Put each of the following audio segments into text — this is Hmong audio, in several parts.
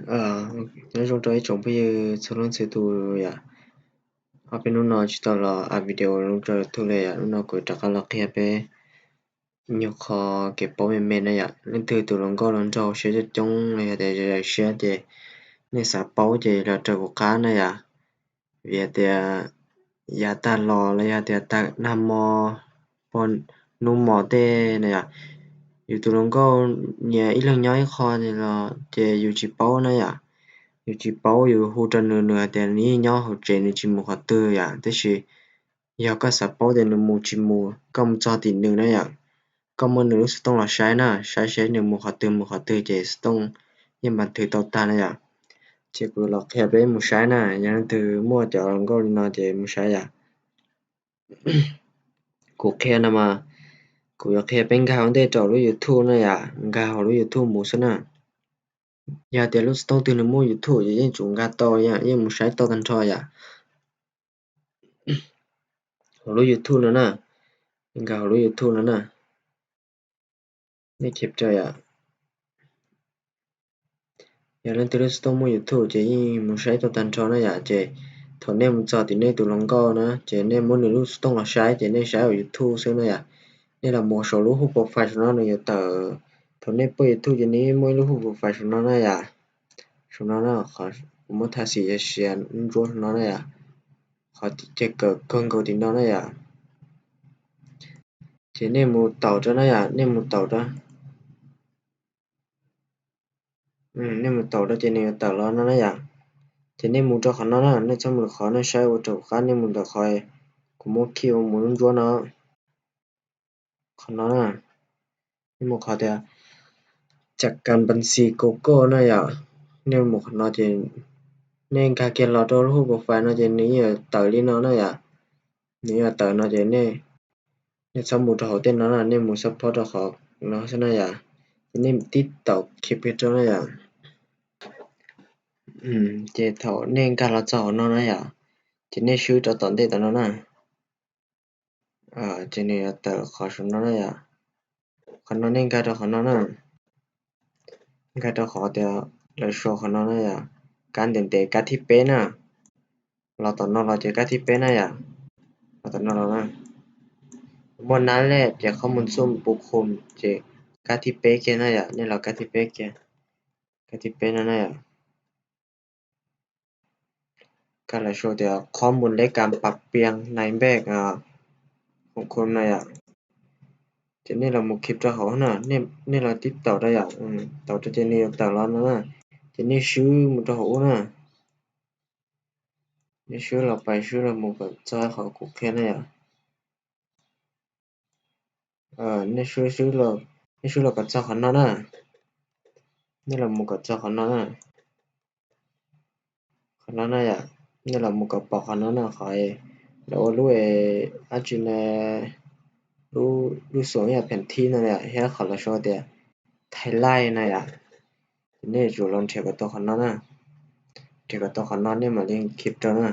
Nyob zoo rau ib tsoom phooj ywg txhua leej txhua tus yom. Ob peb hnub no tsis tau los ua video rau YouTube li yom, hnub no kuv rov qab los qhia peb nyuag qho kev paub me me na yom. Leej twg tus hluas nkauj hluas nraug siab coob coob los yog tias zam siab ces nej xav paub ces los raws kuv qab na yom. Vim hais tias yav tag los los yog tias tag nag hmo pog hnub hmo tej na yom, yus tus hluas nkauj nyias ib leeg nyob ib qho los ces yus tsis paub na yom. Yus tsis paub, yus hu rau nws, nws hais tias nws yeej nyob hauv tsev, nws tsis mus qhov twg yom. Tab sis yog koj xav paub tias nws mus tsis mus, koj mus txog tim nws na yom, koj muab nws lub xov tooj los saib na, saib saib nws mus qhov twg mus qhov twg ces xov tooj yeej npa thwv tau tag na yom. Ces kuv los qhia peb mus saib na, yog leej twg muaj cov hluas nkauj li no ces mus saib yom. Kuv qhia no mas kuv yuav qhia peb nkag ua ntej rau lub YouTube na yom, nkag hauv lub YouTube mus xwb na. Yog tias lub xov tooj twg nws muaj YouTube ces yeej tsum nkag tau, yeej mus saib tau tag nrho yom. Hauv lub YouTube no na, nkag hauv lub YouTube no na, nej khiv rau yom. Yog leej twg lub xov tooj muaj YouTube ces yeej mus saib tau tag nrho na yom. Ces thaum nej mus txog tim nej tus hluas nkauj na ces nej muab nws lub xov tooj los saib ces nej saib hauv YouTube xwb na yom. Nej los mus saum lub hu profile saum no nws yuav tawm, thaum nej pom YouTube ces nws muaj ib lub hu profile saum no na yom. Saum no na, kuv muab tha xim cia siav ntsuab saum no na yom, qhov ceg kawm kawg nkaus tim no na yom. Ces nej mus taus rau na yom, nej mus taus rau, nej mus taus rau ces nws yuav tawm los no na yom. Ces nej mus rau qhov no na, nej txhob mus lwm qhov, nej saib ua rau qab, nej mus ntawm qhov kuv muab khij ua mus ntsuab no. Qhov no na, nej mus qhov tias cam kas npas xis Google na yom. Nej mus qhov no ces nej nkag kiag los rau lub hu profile no ces nws yuav tawm li no na yom. Nws yuav tawm no ces nej txhob mus rau hauv tej no na, nej mus xab phob rau qhov no xwb na yom. Ces nej tib taus khiv kiag rau na yom. Ces thaum nej nkag los txog hauv no na yom, ces nej swb rau tom ntej tom no na. Ces nws yuav tawm qhov saum no na yom. Qhov no nej nkag rau qhov no na. Nkag rau qhov tias lawv sau qhov no na yom, kab ntev ntev kab thib peb na. Los tom no los ces kab thib peb na yom. Los tom no los na, muaj nab lej ces qhob mus txuj pus khum ces kab thib peb kiag na yom, nej los kab thib peb kiag. Kab thib peb no na yom. Kab lawv sau tias qhob mus lej kas pas pias nais npej khum khum na yom. Ces nej los mus khiv rau hauv na, nej los tib taus rau yom, taus rau ces nws yuav tawm los no na. Ces nej swb mus rau hauv ub na. Nej swb los pais swb los mus kom txog qhov kuv qhia na yom. Nej swb, nej swb los kom txog qhov no na. Nej los mus kom txog qhov no na. Qhov no na yom, nej los mus kom pom qhov no na, qhov lawv ua lub dab tsi ne, lub xoom ib yam pheem thib no yom, thiab qhov lawv sau tias Thai Laij na yom. Ces nej yuav tsum los nrhiav kom tau qhov no na. Nrhiav kom tau qhov no nej mam li khiv rau na.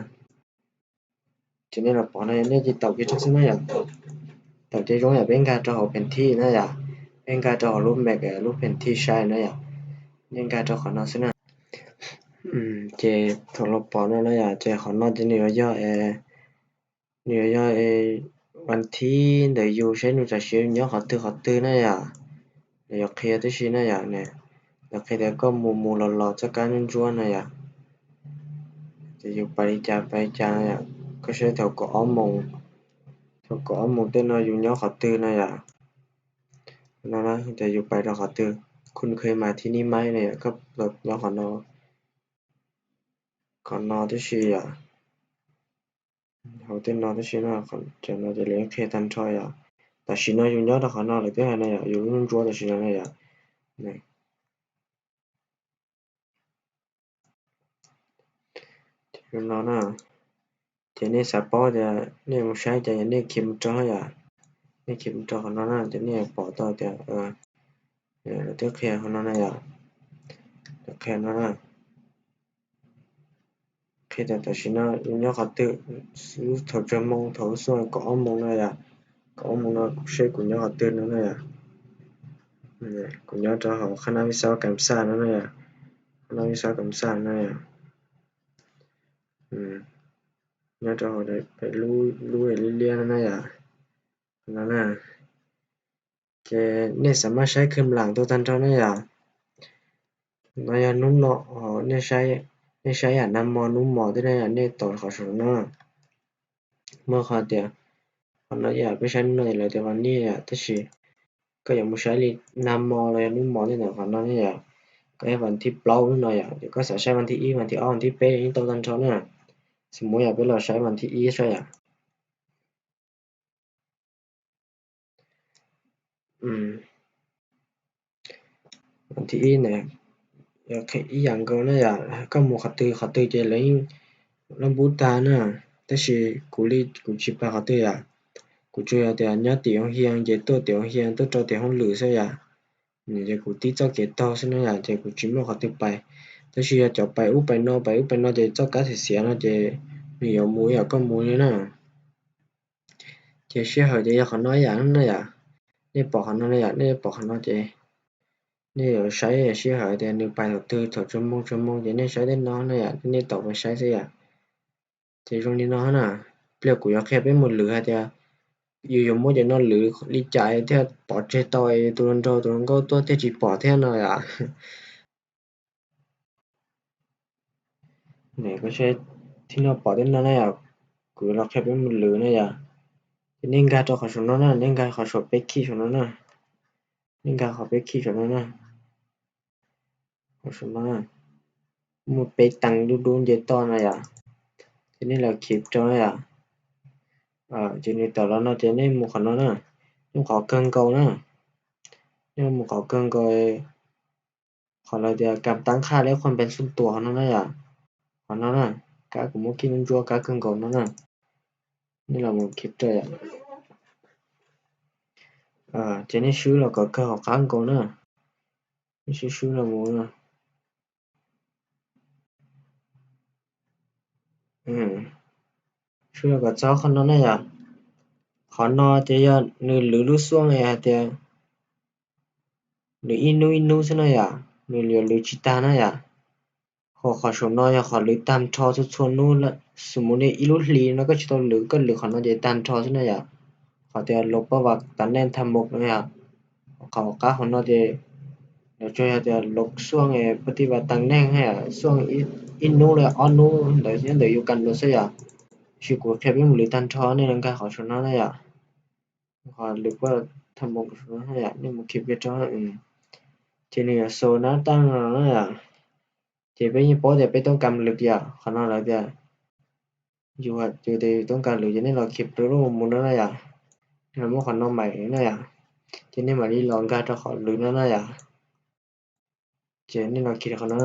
Ces nej los pom no yom, nej cia li taus kiag rau xwb na yom. Taus ces zoo yam peb nkag rau hauv pheem thib na yom, peb nkag rau hauv lub map lub pheem thib saib na yom. Nej nkag rau qhov no xwb na. Ces thaum los pom no na yom, ces qhov no ces nws yuav yog, nws yuav yog vas thib ntawm yus saib nws tam sim nyob qhov twg qhov twg na yom. Nws yuav qhia tib si na yom, nws qhia tias koj mus mus los los txoj kab ntsuab ntsuab na yom. Ces yus pais li cas pais li cas na yom, koj saib thaum kaum ob moos, thaum kaum ob moos tej no yus nyob qhov twg na yom. No tias yus pais rau qhov twg, khun khw mas thib nib maib na yom, koj los nyob qhov no, qhov no tib si yom. Hauv tej no tib si no, cov no ces lawv qhia tag nrho yom. Tam sim no yus nyob rau qhov no lawm twb hais na yom, yus lub ntsuab tam sim no na yom. Ces no na, ces nej xav paub tias nej mus saib cas, yog nej khiv mus rau yom, nej khiv mus rau qhov no na ces nej yuav pom tau tias lawv twb qhia qhov no na yom. Lawv qhia no na, qhia tias tam sim no yus nyob qhov twg, lub thaum tsawg moos, thaum lub xub kaum ob moos no yom, kaum ob moos no kuv saib kuv nyob qhov twg no na yom. Kuv nyob rau hauv qhab nab vij xab kam xaj no na yom. no xav kam xaj no yom. Nyob rau hauv lub liab liab no na yom. No na. Ces nej xav maj saib khwj mlam tuaj tag nrho na yom. No yog hnub no, nej saib yam nag hmo hnub hmo thiab na yom, nej tau qhov saum no. Muaj qhov tias, qhov no yom, peb saib hnub no lawv tias vas nij yom, tab sis koj yuav mus saib li nag hmo los yog hnub hmo thiab ntawm qhov no ne yom. Koj yog vas thib plaub hnub no yom, ces koj xav saib vas thib ib, vas thib ob, vas thib peb yeej tau tag nrho na. Xws mus yom, peb los saib vas thib ib saib yom. Vas thib ib na, ib yam nkaus na yom, koj mus qhov twg qhov twg ces lawv yeej loj npub tag na. Tab sis kuv li kuv tsis pais qhov twg yom, kuv tsuas yog tias nyob tim hoo hias ces tuaj tim hoo hias tuaj rau tim hauj lwm xwb yom. Ces kuv tib txoj kev taug xwb na yom, ces kuv tsis muaj qhov twg pais. Tab sis yog cov pais ub pais no pais ub pais no ces txoj kab xiav xiav no ces nws yuav mus yam koj mus li na. Ces sij hawm ces yog qhov no yam na yom, nej pom qhov no na yom, nej pom qhov no ces nej yuav saib sij hawm tias nws pais thaum twg thaum tsuas moo tsuas moo ces nej saib tej no na yom, nej tau pais saib xwb yom. Ces zoo li no na, pliag kuv yuav qhia peb mus lwv hais tias yus yuav muab cov no lwv li cas thiaj pov tseg tau tus hluas nraug tus hluas nkauj tuaj thiaj tsis pom thiab no yom. Koj saib, thib no pom tej no na yom, kuv yuav los qhia peb mus lwv na yom. Ces nej nkag rau qhov saum no na, nej nkag qhov saum peb khij saum no na, nej nkag qhov peb khij saum no na, qhov saum no na, muaj peb teev dub dub nce toj no yom. Ces nej los khij rau na yom. Ces nws tawm los no ces nej mus qhov no na, nej mus qhov kawg nkaus na, nej mus qhov kawg nkaus, qhov lawv tias kam tab qhaj leb qhuaj npees xub tuas qhov no na yom. Qhov no na, kab kuv muab khij ntsuab kab kawg nkaus no na, nej los mus khij rau yom. Ces nej swb los kom kawg hauv qab nkaus na, nej swb swb los mus na. Swb los kom txog qhov no na yom. Qhov no ces yog nws lwv lub xuaj hais tias nws ib hnub ib hnub xwb na yom, nws yuav lwv tsis tag na yom. Ho qhov saum no yog qhov lwv tag nrho txhua txhua hnub, xws mus li ib lub hlis no koj tsis tau lwv, koj lwv qhov no ces tag nrho xwb na yom. Qhov tias lov paj vas tas neej thaj mus no yom. Qhov qab qhov no ces lawv tsuas yog tias lov xuaj paj tij vas tas neej, xuaj ib hnub los ob hnub ntawd nyob ntawm yus kam lov xwb yom. Tab sis kuv qhia peb mus lwv tag nrho, nej los nkag qhov saum no na yom. Qhov lwv paj thaj mus saum no yom, nej mus khij kiag rau. Ces nws yuav show nab taj no na yom. Ces peb yeej paub tias peb toob kas lwv yom, qhov no lawv tias yus, yus tias yus toob kas lwv ces nej los khij rau lub mus no na yom. Los muab qhov no mais na yom. Ces nej mam li los nkag rau qhov lwv no na yom. Ces nej los khij qhov no,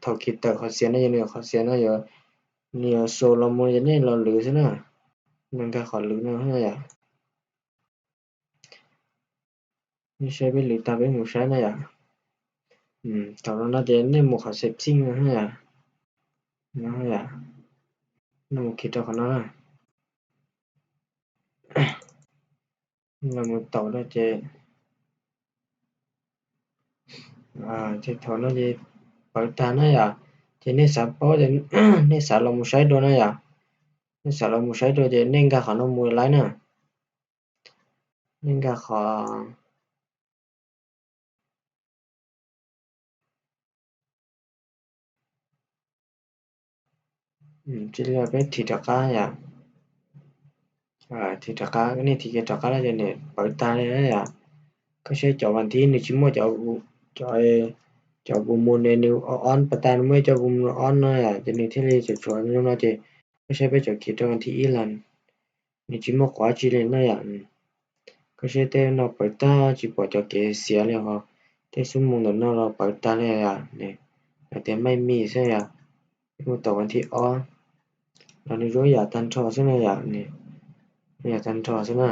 thaum khij tawm qhov xiav no, yog nws qhov xiav no yuav, nws yuav show los mus ces nej los lwv xwb na. Los nkag qhov lwv no na yom. Nej saib peb lwv tag peb mus saib na yom. Thaum no no ces nej mus qhov xev xij no na yom. Nej mus khij rau qhov no na. Los mus tau no ces, ces thaum no ces pawv tag na yom. Ces nej xav paub, nej xav los mus saib dua na yom. Nej xav los mus saib dua ces nej nkag qhov no mus laib na. Nej nkag qhov Tsis li peb thim rov qab yom. Thim rov qab, nej thim kiag rov qab no ces nws pawv tag li na yom. Koj saib cov vas thib nws tsis muaj cov, cov bus mus ne, nws ob ob pas tag, nws muaj ib cov bus mus ob no yom, ces nws thiaj li tseem tshuav zoo no ces koj saib peb tseem khiav rau vas thib ib los nws tsis muaj quav tsi li na yom. Koj saib tej no pawv tag tsis pom cov kev xiav li os. Tej xub mus ntawm no los pawv tag li yom. Hais tias maij mis xwb yom. Mus tom vas thib ob los nws zoo yam tag nrho xwb na yom. Yam tag nrho xwb na.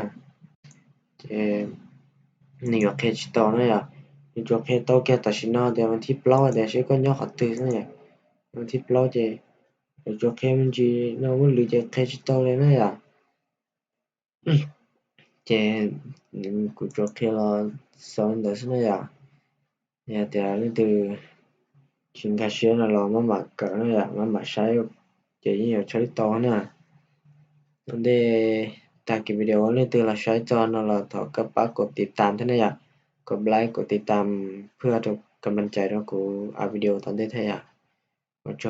Ces nws yuav qhia tsis tau na yom. Nws tsuas qhia tau kiag tam sim no tias vas thib plaub tias seb koj nyob qhov twg xwb na yom. Vas thib plaub ces nws tsuas qhia me ntsis no muab lwv ces qhia tsis tau li na yom. Ces kuv tsuas qhia los xaus li ntawd xwb na yom. Yog tias leej twg tsis nkag siab no los maj mam kawm no yom, maj mam saib ces yeej yuav tshaj li tau na. Ua ntej tag kis video leej twg los saib txog no los thov koj pab kov tiv tam thiab na yom, kov like kov tiv tam phwj rau kam npam cais rau kuv a video tom ntej thiab yom.